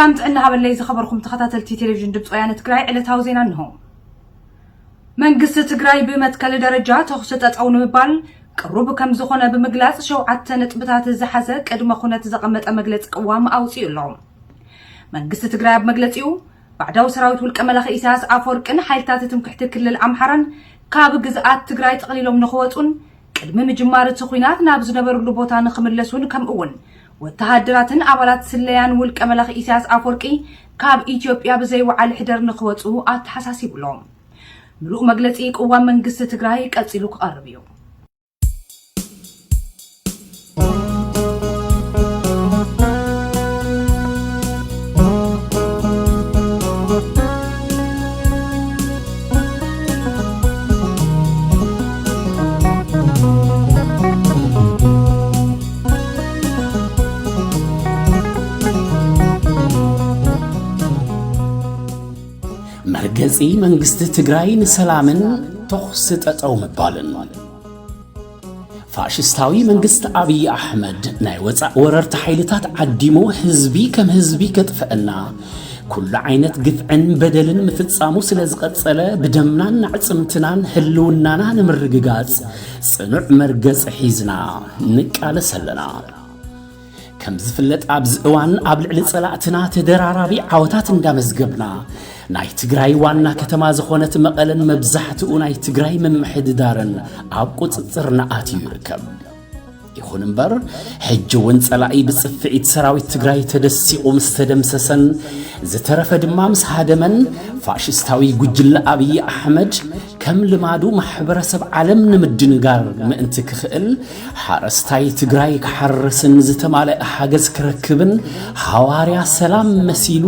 ሰላም ጥዕና ሃበለይ ዝኸበርኩም ተኸታተልቲ ቴሌቪዥን ድምፂ ወያነ ትግራይ፣ ዕለታዊ ዜና እንሆ። መንግስቲ ትግራይ ብመትከል ደረጃ ተኹሲ ጠጠው ንምባል ቅሩብ ከም ዝኾነ ብምግላፅ፣ ሸውዓተ ነጥብታት ዝሓዘ ቅድመ ኩነት ዘቐመጠ መግለፂ ቅዋም ኣውፂኡ ኣሎ። መንግስቲ ትግራይ ኣብ መግለፂኡ፣ ባዕዳዊ ሰራዊት ውልቀ መላኺ ኢሳያስ ኣፈወርቅን ሓይልታት ትምክሕቲ ክልል ኣምሓራን ካብ ግዝኣት ትግራይ ጠቕሊሎም ንኽወፁን ቅድሚ ምጅማር እቲ ኲናት ናብ ዝነበርሉ ቦታ ንኽምለሱን፣ ከምኡ እውን ወተሃደራትን ኣባላት ስለያን ውልቀ መላኺ ኢሳያስ ኣፈወርቂ ካብ ኢትዮጵያ ብዘይወዓል ሕደር ንኽወፁ ኣተሓሳሲቡ ኣሎ። ምሉእ መግለፂ ቅዋም መንግስቲ ትግራይ ቀፂሉ ክቐርብ እዩ። መርገጺ መንግስቲ ትግራይ ንሰላምን ተኹሲ ጠጠው ምባልን። ፋሽስታዊ መንግስቲ ኣብይ ኣሕመድ ናይ ወጻእ ወረርቲ ሓይልታት ዓዲሙ ህዝቢ ከም ህዝቢ ከጥፍአና ኩሉ ዓይነት ግፍዕን በደልን ምፍጻሙ ስለ ዝቐጸለ፣ ብደምናን ኣዕጽምትናን ህልውናና ንምርግጋጽ ጽኑዕ መርገጺ ሒዝና ንቃለስ ኣለና። ከም ዝፍለጥ፣ ኣብዚ እዋን ኣብ ልዕሊ ጸላእትና ተደራራቢ ዓወታት እንዳመዝገብና፣ ናይ ትግራይ ዋና ከተማ ዝኾነት መቐለን መብዛሕትኡ ናይ ትግራይ ምምሕድዳርን ኣብ ቁጽጽርና ኣትዩ ይርከብ። ይኹን እምበር፣ ሕጂ እውን ጸላኢ ብጽፍዒት ሰራዊት ትግራይ ተደሲቑ ምስ ተደምሰሰን ዝተረፈ ድማ ምስ ሃደመን፣ ፋሽስታዊ ጉጅለ ኣብይ ኣሕመድ ከም ልማዱ ማሕበረሰብ ዓለም ንምድንጋር ምእንቲ ክኽእል፣ ሓረስታይ ትግራይ ክሓርስን ዝተማልአ ሓገዝ ክረክብን፣ ሃዋርያ ሰላም መሲሉ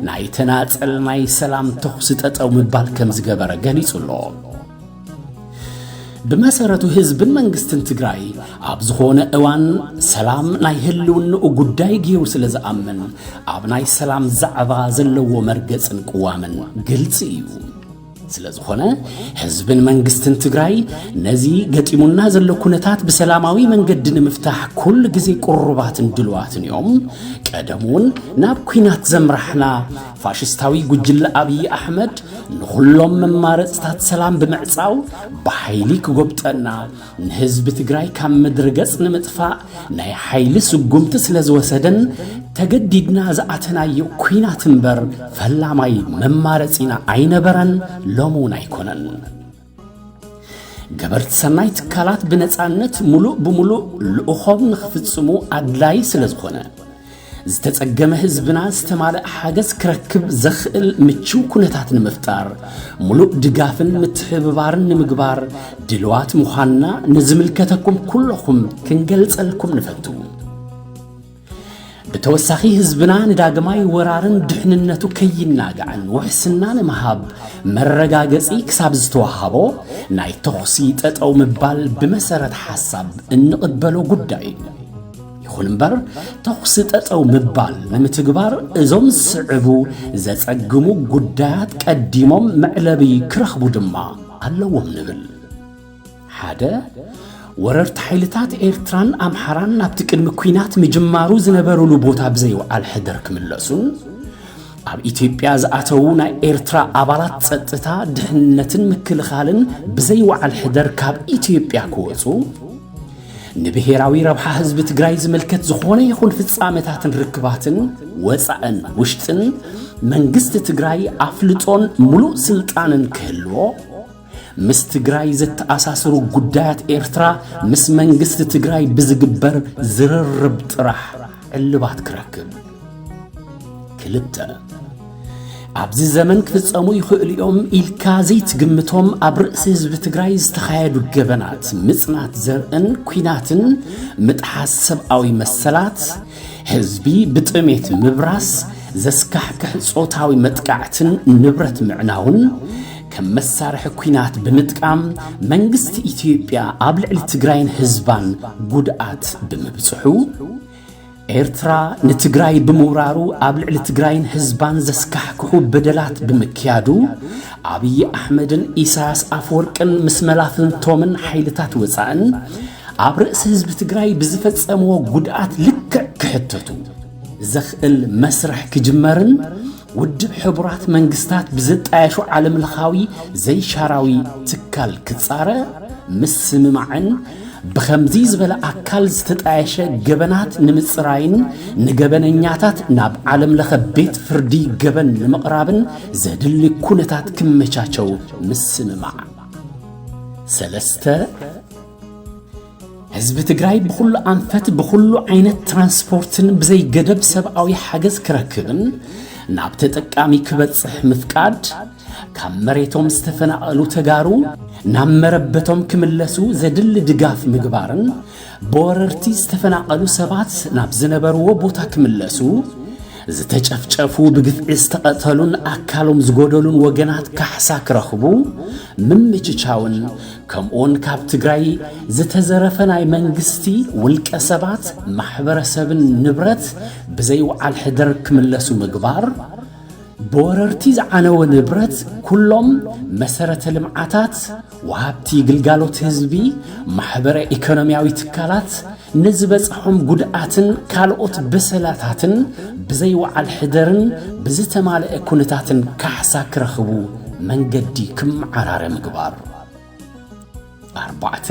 ናይ ተናጸል ናይ ሰላም ተኹሲ ጠጠው ምባል ከም ዝገበረ ገሊጹ ኣሎ። ብመሰረቱ ህዝብን መንግስትን ትግራይ ኣብ ዝኾነ እዋን ሰላም ናይ ህልውንኡ ጉዳይ ገይሩ ስለ ዝኣምን፣ ኣብ ናይ ሰላም ዛዕባ ዘለዎ መርገጽን ቅዋምን ግልጺ እዩ። ስለ ዝኾነ፣ ህዝብን መንግስትን ትግራይ ነዚ ገጢሙና ዘሎ ኩነታት ብሰላማዊ መንገዲ ንምፍታሕ ኩሉ ግዜ ቅሩባትን ድልዋትን እዮም። ቀደም እውን ናብ ኲናት ዘምራሕና ፋሽስታዊ ጉጅለ ኣብይ ኣሕመድ ንኹሎም መማረፅታት ሰላም ብምዕፃው ብሓይሊ ክጎብጠና፣ ንህዝቢ ትግራይ ካብ ምድሪ ገጽ ንምጥፋእ ናይ ሓይሊ ስጉምቲ ስለ ዝወሰደን፣ ተገዲድና ዝኣተናዮ ኲናት እምበር ፈላማይ መማረጺና ኣይነበረን፣ ሎሚ እውን ኣይኮነን። ገበርቲ ሰናይ ትካላት ብነጻነት ሙሉእ ብሙሉእ ልኡኾም ንኽፍጽሙ ኣድላዪ ስለ ዝኾነ፣ ዝተጸገመ ህዝብና ዝተማልእ ሓገዝ ክረክብ ዘኽእል ምችው ኩነታት ንምፍጣር፣ ሙሉእ ድጋፍን ምትሕብባርን ንምግባር ድልዋት ምዃንና ንዝምልከተኩም ኩለኹም ክንገልጸልኩም ንፈቱ። ብተወሳኺ፣ ህዝብና ንዳግማይ ወራርን ድሕንነቱ ከይናጋዕን ውሕስና ንምሃብ መረጋገጺ ክሳብ ዝተዋሃቦ፣ ናይ ተኹሲ ጠጠው ምባል ብመሰረት ሓሳብ እንቕበሎ ጉዳይ እዩ። ይኹን እምበር፣ ተኹሲ ጠጠው ምባል ንምትግባር እዞም ዝስዕቡ ዘጸግሙ ጉዳያት ቀዲሞም መዕለቢ ክረኽቡ ድማ ኣለዎም ንብል። ሓደ፣ ወረርቲ ሓይልታት ኤርትራን ኣምሓራን ናብቲ ቅድሚ ኲናት ምጅማሩ ዝነበሩሉ ቦታ ብዘይወዓል ሕደር ክምለሱን፣ ኣብ ኢትዮጵያ ዝኣተዉ ናይ ኤርትራ ኣባላት ጸጥታ፣ ድሕንነትን ምክልኻልን ብዘይወዓል ሕደር ካብ ኢትዮጵያ ክወጹ፣ ንብሄራዊ ረብሓ ህዝቢ ትግራይ ዝምልከት ዝኾነ ይኹን ፍጻመታትን ርክባትን፣ ወጻእን ውሽጥን፣ መንግስቲ ትግራይ ኣፍልጦን ሙሉእ ስልጣንን ክህልዎ፣ ምስ ትግራይ ዘተኣሳስሩ ጉዳያት ኤርትራ ምስ መንግስቲ ትግራይ ብዝግበር ዝርርብ ጥራሕ ዕልባት ክረክብ። ክልተ፣ ኣብዚ ዘመን ክፍጸሙ ይኽእሉ እዮም ኢልካ ዘይትግምቶም ኣብ ርእሲ ህዝቢ ትግራይ ዝተኻየዱ ገበናት፣ ምጽናት ዘርእን ኲናትን፣ ምጥሓስ ሰብኣዊ መሰላት፣ ህዝቢ ብጥሜት ምብራስ፣ ዘስካሕክሕ ጾታዊ መጥቃዕትን ንብረት ምዕናውን ከም መሳርሒ ኲናት ብምጥቃም መንግስቲ ኢትዮጵያ ኣብ ልዕሊ ትግራይን ህዝባን ጉድኣት ብምብጽሑ፣ ኤርትራ ንትግራይ ብምውራሩ ኣብ ልዕሊ ትግራይን ህዝባን ዘስካሕክሑ በደላት ብምክያዱ፣ ኣብይ ኣሕመድን ኢሳያስ ኣፈወርቅን ምስ መላፍንቶምን ሓይልታት ወጻእን ኣብ ርእሲ ህዝቢ ትግራይ ብዝፈጸምዎ ጉድኣት ልክዕ ክሕተቱ፣ ዘኽእል መስርሕ ክጅመርን ውድብ ሕቡራት መንግስታት ብዝጣየሹ ዓለምለኻዊ ዘይሻራዊ ትካል ክጻረ ምስምማዕን ብኸምዚ ዝበለ ኣካል ዝተጣየሸ ገበናት ንምጽራይን ንገበነኛታት ናብ ዓለምለኸ ቤት ፍርዲ ገበን ንምቕራብን ዘድሊ ኩነታት ክመቻቸው ምስምማዕ። ሰለስተ፣ ህዝቢ ትግራይ ብኹሉ ኣንፈት ብኹሉ ዓይነት ትራንስፖርትን ብዘይ ገደብ ሰብኣዊ ሓገዝ ክረክብን ናብ ተጠቃሚ ክበጽሕ ምፍቃድ፣ ካብ መሬቶም ዝተፈናቐሉ ተጋሩ ናብ መረበቶም ክምለሱ ዘድሊ ድጋፍ ምግባርን ብወረርቲ ዝተፈናቐሉ ሰባት ናብ ዝነበርዎ ቦታ ክምለሱ፣ ዝተጨፍጨፉ፣ ብግፍዒ ዝተቐተሉን ኣካሎም ዝጎደሉን ወገናት ካሕሳ ክረኽቡ ምምችቻውን፣ ከምኡውን ካብ ትግራይ ዝተዘረፈ ናይ መንግስቲ፣ ውልቀ ሰባት፣ ማሕበረሰብን ንብረት ብዘይ ወዓል ሕደር ክምለሱ ምግባር፣ ብወረርቲ ዝዓነወ ንብረት ኩሎም መሰረተ ልምዓታት፣ ወሃብቲ ግልጋሎት ህዝቢ፣ ማሕበረ ኢኮኖሚያዊ ትካላት ንዝበጽሖም ጉድኣትን ካልኦት በሰላታትን ብዘይ ወዓል ሕደርን ብዝተማልአ ኩነታትን ካሕሳ ክረኽቡ መንገዲ ክመዓራረ ምግባር። ኣርባዕተ፣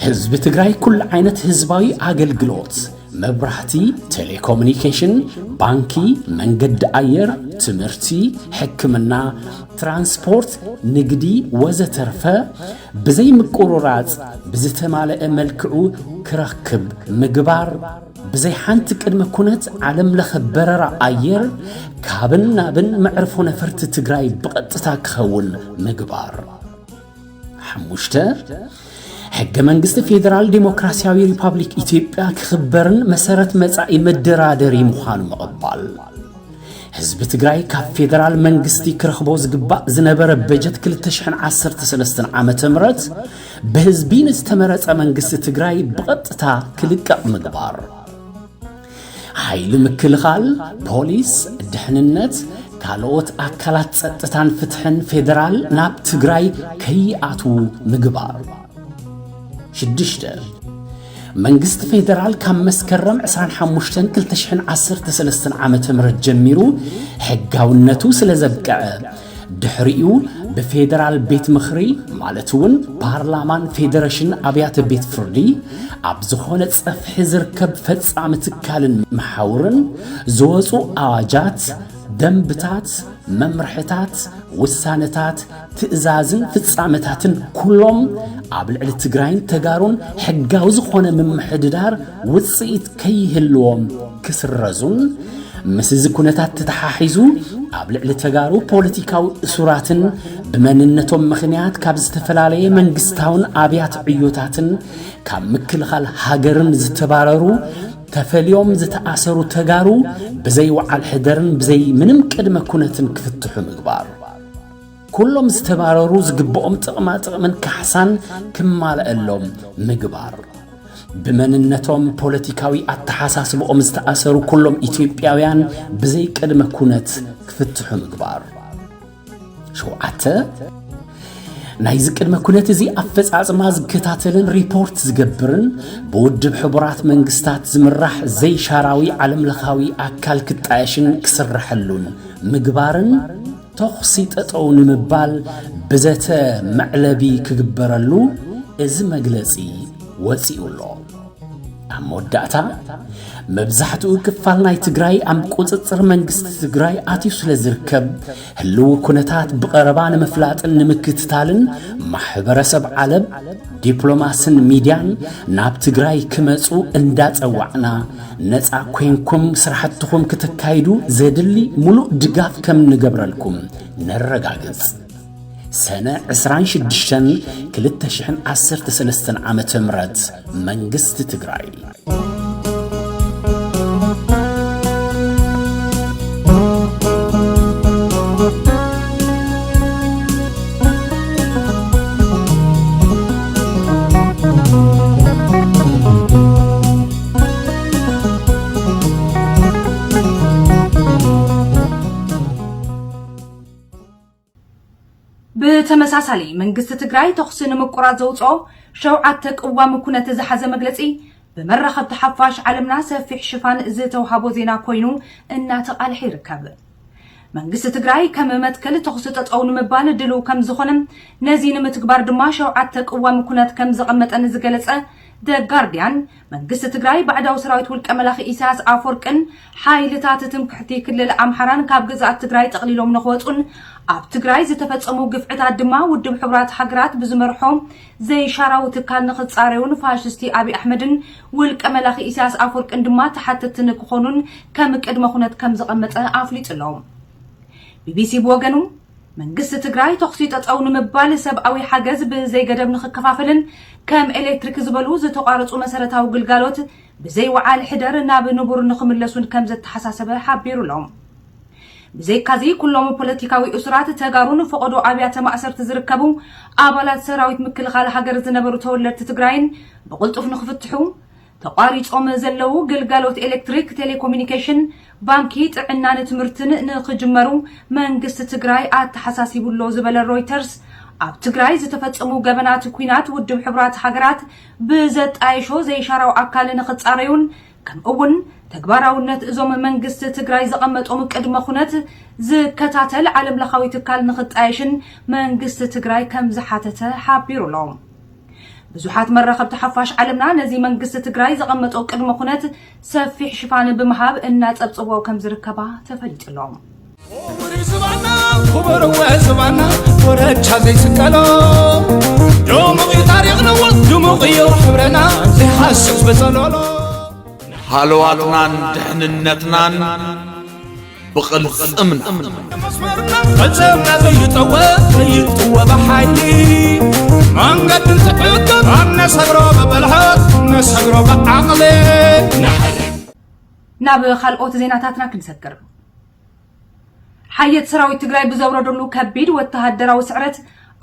ህዝቢ ትግራይ ኩሉ ዓይነት ህዝባዊ ኣገልግሎት፣ መብራህቲ፣ ቴሌኮሙኒኬሽን፣ ባንኪ፣ መንገዲ ኣየር፣ ትምህርቲ፣ ሕክምና፣ ትራንስፖርት፣ ንግዲ ወዘተርፈ ብዘይ ምቁርራጽ ብዝተማልአ መልክዑ ክረክብ ምግባር፣ ብዘይ ሓንቲ ቅድመ ኩነት ዓለም ለኸ በረራ ኣየር ካብን ናብን መዕርፎ ነፈርቲ ትግራይ ብቐጥታ ክኸውን ምግባር። ሓሙሽተ፣ ሕገ መንግስቲ ፌደራል ዴሞክራሲያዊ ሪፓብሊክ ኢትዮጵያ ክኽበርን መሰረት መጻኢ መደራደሪ ምዃኑ ምቕባል። ህዝቢ ትግራይ ካብ ፌደራል መንግስቲ ክረኽቦ ዝግባእ ዝነበረ በጀት ክልተ ሽሕን ዓሰርተ ሰለስተን ዓመተ ምህረት ብህዝቢ ንዝተመረጸ መንግስቲ ትግራይ ብቐጥታ ክልቀቕ ምግባር። ሓይሊ ምክልኻል፣ ፖሊስ፣ ድሕንነት፣ ካልኦት ኣካላት ጸጥታን ፍትሕን ፌደራል ናብ ትግራይ ከይኣትዉ ምግባር። ሽዱሽተ፣ መንግስቲ ፌደራል ካብ መስከረም ዕስራን ሓሙሽተን ክልተ ሽሕን ዓሰርተ ሰለስተን ዓመተ ምህረት ጀሚሩ ሕጋውነቱ ስለ ዘብቅዐ፣ ድሕሪኡ ብፌደራል ቤት ምኽሪ ማለት እውን ፓርላማን ፌደሬሽን ኣብያተ ቤት ፍርዲ ኣብ ዝኾነ ጸፍሒ ዝርከብ ፈጻሚ ትካልን መሓውርን ዝወፁ ኣዋጃት፣ ደንብታት፣ መምርሕታት፣ ውሳነታት፣ ትእዛዝን ፍጻመታትን ኩሎም ኣብ ልዕሊ ትግራይን ተጋሩን ሕጋዊ ዝኾነ ምምሕድዳር ውፅኢት ከይህልዎም ክስረዙን፣ ምስ እዚ ኩነታት ተተሓሒዙ ኣብ ልዕሊ ተጋሩ ፖለቲካዊ እሱራትን ብመንነቶም ምኽንያት ካብ ዝተፈላለየ መንግስታውን ኣብያተ ዕዮታትን ካብ ምክልኻል ሃገርን ዝተባረሩ፣ ተፈልዮም ዝተኣሰሩ ተጋሩ ብዘይ ወዓል ሕደርን ብዘይ ምንም ቅድመ ኩነትን ክፍትሑ ምግባር። ኩሎም ዝተባረሩ ዝግብኦም ጥቕማ ጥቕምን ካሕሳን ክማልአሎም ምግባር። ብመንነቶም ፖለቲካዊ ኣተሓሳስብኦም ዝተኣሰሩ ኩሎም ኢትዮጵያውያን ብዘይ ቅድመ ኩነት ክፍትሑ ምግባር። ሸውዓተ፣ ናይዚ ቅድመ ኩነት እዚ ኣፈጻጽማ ዝከታተልን ሪፖርት ዝገብርን ብውድብ ሕቡራት መንግስታት ዝምራሕ ዘይሻራዊ ዓለምለኻዊ ኣካል ክጣየሽን ክስረሐሉን ምግባርን፣ ተኹሲ ጠጠው ንምባል ብዘተ መዕለቢ ክግበረሉ እዚ መግለጺ ወጺኡ ኣሎ። ኣብ መወዳእታ፣ መብዛሕትኡ ክፋል ናይ ትግራይ ኣብ ቁጽጽር መንግስቲ ትግራይ ኣትዩ ስለ ዝርከብ፣ ህልው ኩነታት ብቐረባ ንምፍላጥን ንምክትታልን ማሕበረሰብ ዓለም፣ ዲፕሎማስን ሚድያን ናብ ትግራይ ክመጹ እንዳጸዋዕና፣ ነጻ ኮይንኩም ስራሕትኹም ክተካይዱ ዘድሊ ሙሉእ ድጋፍ ከም ንገብረልኩም ነረጋግጽ። ሰነ ዕስራን ሽዱሽተን ክልተ ሽሕን ዓሰርተ ሰለስተን ዓመተ ምህረት መንግስቲ ትግራይ። ብተመሳሳሊ፣ መንግስቲ ትግራይ ተኹሲ ንምቁራጽ ዘውፅኦ ሸውዓተ ቅዋም ኩነት ዝሓዘ መግለፂ ብመራኸብቲ ሓፋሽ ዓለምና ሰፊሕ ሽፋን ዝተውሃቦ ዜና ኮይኑ እናተቓልሐ ይርከብ። መንግስቲ ትግራይ ከም መትከል ተኹሲ ጠጠው ንምባል ድልው ከም ዝኾነ፣ ነዚ ንምትግባር ድማ ሸውዓተ ቅዋም ኩነት ከም ዘቐመጠን ዝገለጸ ደ ጋርዲያን፣ መንግስቲ ትግራይ ባዕዳዊ ሰራዊት ውልቀ መላኺ ኢሳያስ ኣፈወርቅን ሓይልታት ትምክሕቲ ክልል ኣምሓራን ካብ ግዝኣት ትግራይ ጠቕሊሎም ንክወፁን ኣብ ትግራይ ዝተፈጸሙ ግፍዕታት ድማ ውድብ ሕቡራት ሃገራት ብዝመርሖ ዘይሻራዊ ትካል ንክፃረዩን ፋሽስቲ ኣብይ ኣሕመድን ውልቀ መላኺ ኢሳያስ ኣፈወርቅን ድማ ተሓተትቲ ንክኾኑን ከም ቅድመ ኩነት ከም ዘቐመጠ ኣፍሊጡ ኣሎ። ቢቢሲ ብወገኑ መንግስቲ ትግራይ ተኹሲ ጠጠው ንምባል ሰብኣዊ ሓገዝ ብዘይገደብ ንክከፋፈልን ከም ኤሌክትሪክ ዝበሉ ዝተቋረፁ መሰረታዊ ግልጋሎት ብዘይወዓል ሕደር ናብ ንቡር ንክምለሱን ከም ዘተሓሳሰበ ሓቢሩ ኣሎ። ብዘይካዚ ኩሎም ፖለቲካዊ እሱራት ተጋሩን ፈቐዶ ኣብያተ ማእሰርቲ ዝርከቡ ኣባላት ሰራዊት ምክልኻል ሃገር ዝነበሩ ተወለድቲ ትግራይን ብቕልጡፍ ንክፍትሑ፣ ተቋሪጾም ዘለዉ ግልጋሎት ኤሌክትሪክ፣ ቴሌኮሙኒኬሽን፣ ባንኪ፣ ጥዕናን ትምህርትን ንክጅመሩ መንግስቲ ትግራይ ኣተሓሳሲቡ ኣሎ ዝበለ ሮይተርስ፣ ኣብ ትግራይ ዝተፈጸሙ ገበናት ኲናት ውድብ ሕቡራት ሃገራት ብዘጣየሾ ዘይሻራዊ ኣካል ንክጻረዩን ከምኡ እውን ተግባራውነት እዞም መንግስቲ ትግራይ ዘቐመጦም ቅድመ ኩነት ዝከታተል ዓለም ለኻዊ ትካል ንክጣየሽን መንግስቲ ትግራይ ከም ዝሓተተ ሓቢሩ ኣሎ። ብዙሓት መራኸብቲ ሓፋሽ ዓለምና ነዚ መንግስቲ ትግራይ ዘቐመጦ ቅድመ ኩነት ሰፊሕ ሽፋን ብምሃብ እናጸብጽቦ ከም ዝርከባ ተፈሊጡ ኣሎ። ክቡር ዝባና ክቡር ወ ዝባና ኮረቻ ዘይስቀሎ ድሙቕ እዩ ታሪኽና ድሙቕ እዩ ሕብረና ዘይሃስስ ብጸሎሎ ሃለዋትናን ድሕንነትናን ብቕልጽምና መስመርና ፈጸምና ዘይጠወ ዘይጥወ ብሓይሊ መንገድን ትዕቅብ ኣብ ነሰግሮ ብብልሓት ነሰግሮ ብዓቕሊ ናብ ካልኦት ዜናታትና ክንሰግር። ሓየት ሰራዊት ትግራይ ብዘውረደሉ ከቢድ ወተሃደራዊ ስዕረት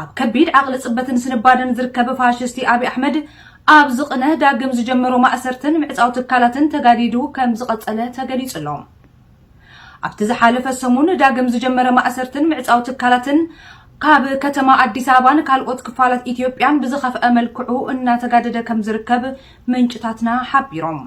ኣብ ከቢድ ዓቕሊ ጽበትን ስንባደን ዝርከብ ፋሽስቲ ኣብይ ኣሕመድ ኣብ ዝቕነ ዳግም ዝጀመሮ ማእሰርትን ምዕጻው ትካላትን ተጋዲዱ ከም ዝቐጸለ ተገሊጹ ኣሎ። ኣብቲ ዝሓለፈ ሰሙን ዳግም ዝጀመረ ማእሰርትን ምዕጻው ትካላትን ካብ ከተማ ኣዲስ ኣበባን ካልኦት ክፋላት ኢትዮጵያን ብዝኸፍአ መልክዑ እናተጋደደ ከም ዝርከብ ምንጭታትና ሓቢሮም።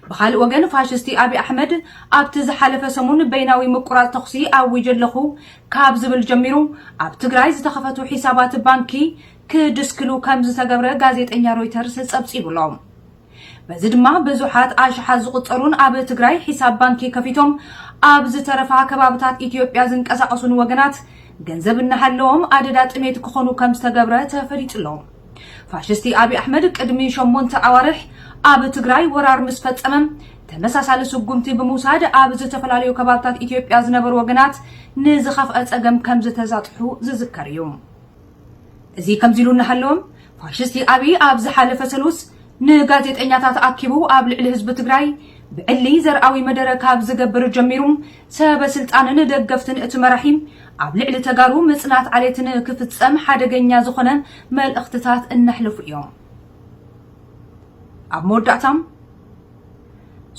ብኻልእ ወገን ፋሽስቲ ኣብይ ኣሕመድ ኣብቲ ዝሓለፈ ሰሙን በይናዊ ምቁራጽ ተኹሲ ኣዊጀ ኣለኹ ካብ ዝብል ጀሚሩ ኣብ ትግራይ ዝተኸፈቱ ሒሳባት ባንኪ ክድስክሉ ከም ዝተገብረ ጋዜጠኛ ሮይተርስ ጸብጺቡ ኣሎ። በዚ ድማ ብዙሓት ኣሽሓት ዝቑጸሩን ኣብ ትግራይ ሒሳብ ባንኪ ከፊቶም ኣብ ዝተረፋ ከባብታት ኢትዮጵያ ዝንቀሳቐሱን ወገናት ገንዘብ እናሃለዎም ኣደዳ ጥሜት ክኾኑ ከም ዝተገብረ ተፈሊጡ ኣሎ። ፋሽስቲ ኣብይ ኣሕመድ ቅድሚ ሸሞንተ ኣዋርሕ ኣብ ትግራይ ወራር ምስ ፈጸመ ተመሳሳሊ ስጉምቲ ብምውሳድ ኣብ ዝተፈላለዩ ከባብታት ኢትዮጵያ ዝነበሩ ወገናት ንዝኸፍአ ጸገም ከም ዝተዛጥሑ ዝዝከር እዩ። እዚ ከምዚ ኢሉ እናሃለዎም ፋሽስቲ ኣብይ ኣብ ዝሓለፈ ሰሉስ ንጋዜጠኛታት ኣኪቡ ኣብ ልዕሊ ህዝቢ ትግራይ ብዕሊ ዘርኣዊ መደረ ካብ ዝገብር ጀሚሩ ሰበ ስልጣንን ደገፍትን እቲ መራሒ ኣብ ልዕሊ ተጋሩ ምጽናት ዓሌትን ክፍጸም ሓደገኛ ዝኾነ መልእኽትታት እናሕለፉ እዮም። ኣብ መወዳእታ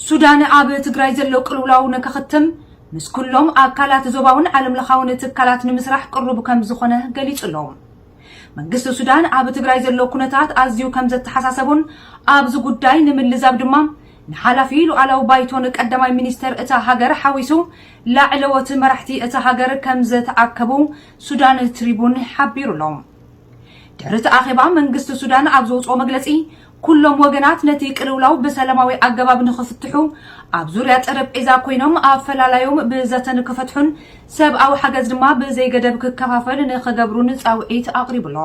ሱዳን ኣብ ትግራይ ዘሎ ቅልውላው ንክኽትም ምስ ኩሎም ኣካላት ዞባውን ዓለም ለኻውን ትካላት ንምስራሕ ቅሩብ ከም ዝኾነ ገሊጹ ኣሎ። መንግስቲ ሱዳን ኣብ ትግራይ ዘሎ ኩነታት ኣዝዩ ከም ዘተሓሳሰቡን ኣብዚ ጉዳይ ንምልዛብ ድማ ንሓላፊ ሉዓላዊ ባይቶን ቀዳማይ ሚኒስተር እታ ሃገር ሓዊሱ ላዕለዎት መራሕቲ እታ ሃገር ከም ዝተኣከቡ ሱዳን ትሪቡን ሓቢሩ ኣሎ። ድሕሪ እቲ ኣኼባ መንግስቲ ሱዳን ኣብ ዘውፅኦ መግለፂ ኩሎም ወገናት ነቲ ቅልውላው ብሰላማዊ ኣገባብ ንኽፍትሑ ኣብ ዙርያ ጠረጴዛ ኮይኖም ኣፈላላዮም ብዘተ ንክፈትሑን ሰብኣዊ ሓገዝ ድማ ብዘይገደብ ክከፋፈል ንኽገብሩን ፃውዒት ኣቕሪቡ ኣሎ።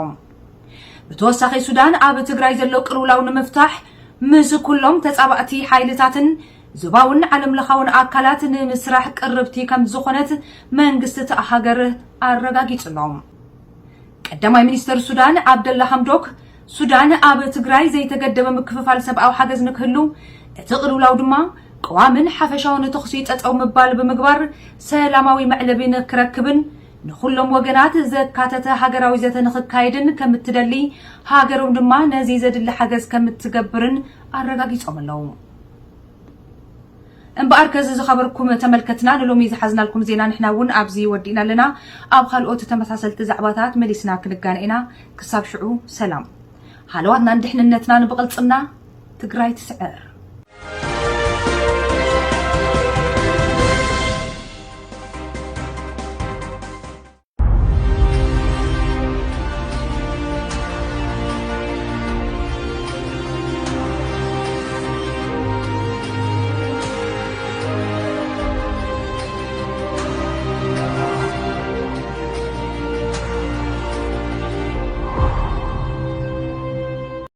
ብተወሳኺ ሱዳን ኣብ ትግራይ ዘሎ ቅልውላው ንምፍታሕ ምስ ኩሎም ተፃባእቲ ሓይልታትን ዞባውን ዓለም ለኻውን ኣካላት ንምስራሕ ቅርብቲ ከም ዝኾነት መንግስቲ እታ ሃገር ኣረጋጊጹ ኣሎ። ቀዳማይ ሚኒስተር ሱዳን ዓብደላ ሓምዶክ ሱዳን ኣብ ትግራይ ዘይተገደበ ምክፍፋል ሰብኣዊ ሓገዝ ንክህሉ እቲ ቅልውላው ድማ ቀዋምን ሓፈሻውን ተኹሲ ጠጠው ምባል ብምግባር ሰላማዊ መዕለቢ ንክረክብን ንኹሎም ወገናት ዘካተተ ሃገራዊ ዘተ ንክካየድን ከም እትደሊ ሃገሮም ድማ ነዚ ዘድሊ ሓገዝ ከም እትገብርን ኣረጋጊጾም ኣለዉ። እምበኣርከ እዚ ዝኸበርኩም ተመልከትና ንሎሚ ዝሓዝናልኩም ዜና ንሕና እውን ኣብዚ ወዲእና ኣለና። ኣብ ካልኦት ተመሳሰልቲ ዛዕባታት መሊስና ክንጋነ ኢና። ክሳብ ሽዑ ሰላም። ሃለዋትናን ድሕንነትናን ብቕልጽምና ትግራይ ትስዕር።